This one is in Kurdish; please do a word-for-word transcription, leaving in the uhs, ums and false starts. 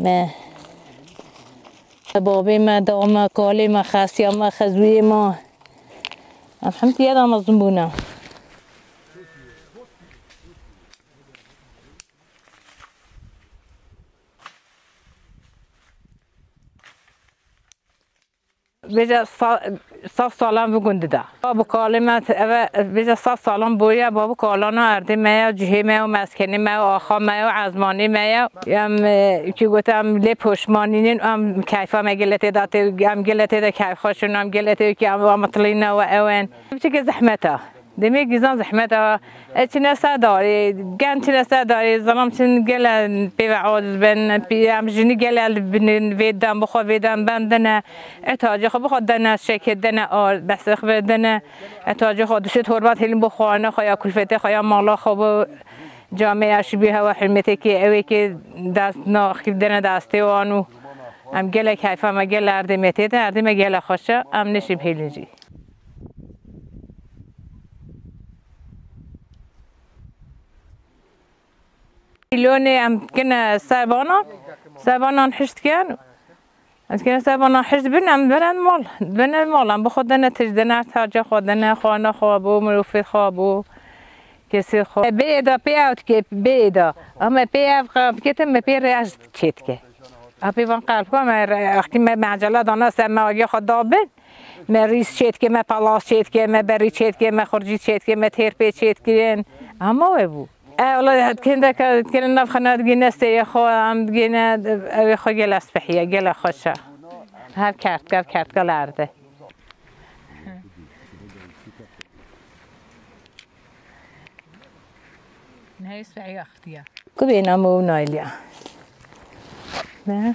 Me. Babê me, da me, kalê me, xesiya me, xezûyê me. Em hemtiye de mezin bûne. Bêje sa-, sed salan bi gund de. Babu kalê me, eve, bêje sed salan bûye, babu kalana erdê me ye, cihê me ye, meskenê me ye, axa me ye, ezmanê me ye. Em, e, ki gote em lê poşmanînin, em keyfa me gele tê de tê, em gele tê de keyf xweş in, em gele tê ki em, em tilîne we ewen. Biçike zehmet e. Demê gizan zehmet e. E, çine ser darê, gen çine ser darê, zalam çin gele pê ve aciz bin, pê em jinî gele li bin vê dan, bi xwe vê dan bendine. E, tacê xwe bi xwe dene, şekê dene, ar, besê xwe dene. E, tacê xwe dişê torbat hêlin bi xwarine xwe ya kulfetê xwe ya mala xwe bi camê ya şibî hewa hurmetê ki ew ê ki dest naxîb dene destê wan û em gelek heyfa me gel erdê me tê de, erdê me gele xweş e, em nişîb hêlin jî. Pîlonê em dikine ser banan, ser banan hişt dikin. Em dikine ser banan hişt bin, em dibine mal. Dibine mal, em bi xwe dene tij, dene taca xwe, dene xwana xwe bû, mirofê xwe bû, kesê xwe. Bê êda pê ew dike, bê êda. Ama pê ev qan dike, te me pê rêj çê dike. Apê van qelb xwe me re-, wextî me mecele dana ser me agê xwe dabin. Me rîs çêdike, me palas çêdike, me berî çêdike, me xurcî çêdike, me têrpê çêdikirin. Hema we bû. E, wala, hindek, kirin nav xina digîne seyê xwe, em digîne, ew ê xwe gele spihiye, gele xweş e. Hev kertka, hev kertka li erdê. Nehê spihiye xistiye. Ku bê namo û nailiya. Ne?